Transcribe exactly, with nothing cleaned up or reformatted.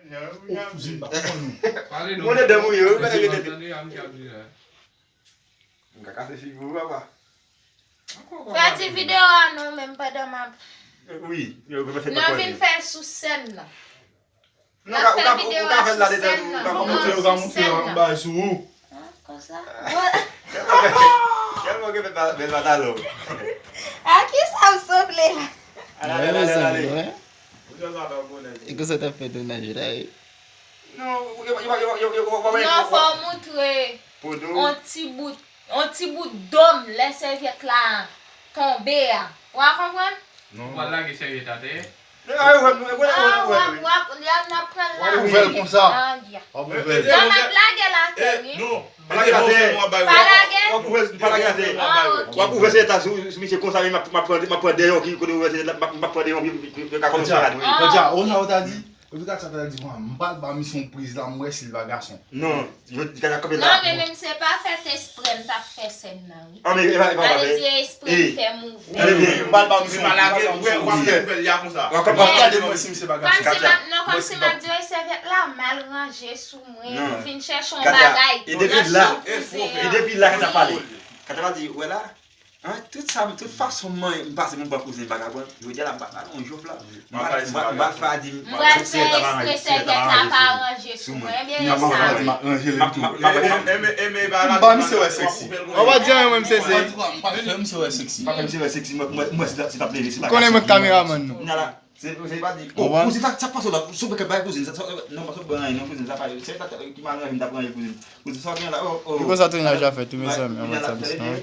Ou kouzin pa konprann ou. Pale non. Mwen dedan mouye, wi, mwen Mesye, rete. Tande a m k ap di la. M ka kase figi ou, papa. Ankò, Fè ti videyo a non, menm pandan m ap. Wi, yo, yo fè Non, vin fè l sou sèn nan. Non, ou ka, ou ka, ou ka fè l la dedan tou, ou ka Ou ka montre, montre, ou ka montre yon bagay sou ou. Ah, konsa. Tèlman gen bèl pantalon. A ki sa w sanble la? Ala, ala, ala, ala. E konsa t ap fè tounaj la e. Non, yo, yo, yo, yo, yo, yo, Non, fò w montre Podo. On ti bout, on ti bout dom lè sèvyèt la tonbe a. Ou a konprann? Ou pral lage sèvyèt atè. Yo, yo, yo, yo, yo, Ah, w yo, ap, w ap, y a, n ap pran l W ap la. ouvè l konsa. Ah, ya. W ap ouvè l. Non, m ap lage l atè, wi. Non, Pa lage atè. Pa lage. W ap ouvè, pa lage atè. Ah, ok. W ap ouvè sèvyèt la sou, sou misye konsa, men m ap, m ap pran, m ap pran deyon ki kote ouvè sèvyèt la, m ap, m ap pran deyon ki, ki, ki, ki ka kòmanse malad, wi. Katya, ou sa ou ta di? Ou te ka sa ta di, "Bon, m pral ba misye yon priz la, m wè si l pa gason." Non, yo di Katya kanpe la. Non, men menm se pa fèt espre m t ap fè sèn nan, wi. Ah, men e pa, e pa, Sa e vle pa. di espre m fè mouvè. Tande byen, m pral ba misye Misye pa lage, yon w ap priz. Ouvè l ya konsa. W ap pran Gade mwen si misye pa gason. Kòmsi m ap, non, kòmsi m ap di, wi, sèvyèt la mal ranje sou mwen, Non. m vin chèche yon Katya, bagay. e depi la, e depi la Katya pale. Katya pale di, wè la, an, tout sa, tout fason mwen, m pase mwen pran kouzen vagabon, jodi a la m pa pale yon jof la. M pa, m pa, m pa di, M pral fè espre sèvyèt la pa ranje sou mwen. Ebyen, e sa. M ap ranje l tou. Eme, eme, eme, ba la. Ba misye wè sèksi. Ou pa di anyen, mwen, m sèse. M pa fè misye wè sèksi. M pa fè misye wè sèksi, mwen, mwen, mwen, si ta, si ta pleve, si ta Konnen mwen kameramann nou. Nala, se, se pa di, Ou oh, wè? Kouzin, sa, sa pase la, sou bèk bay kouzin, sa, sa, non, pa sou bran, non, kouzin, sa pa, se ta, ki mal ranje, m ta pran kouzin. Kouzin, sa gen la, oh, oh. E konsa tounaj la fèt, wi, mezanmi, an mèt sa, non.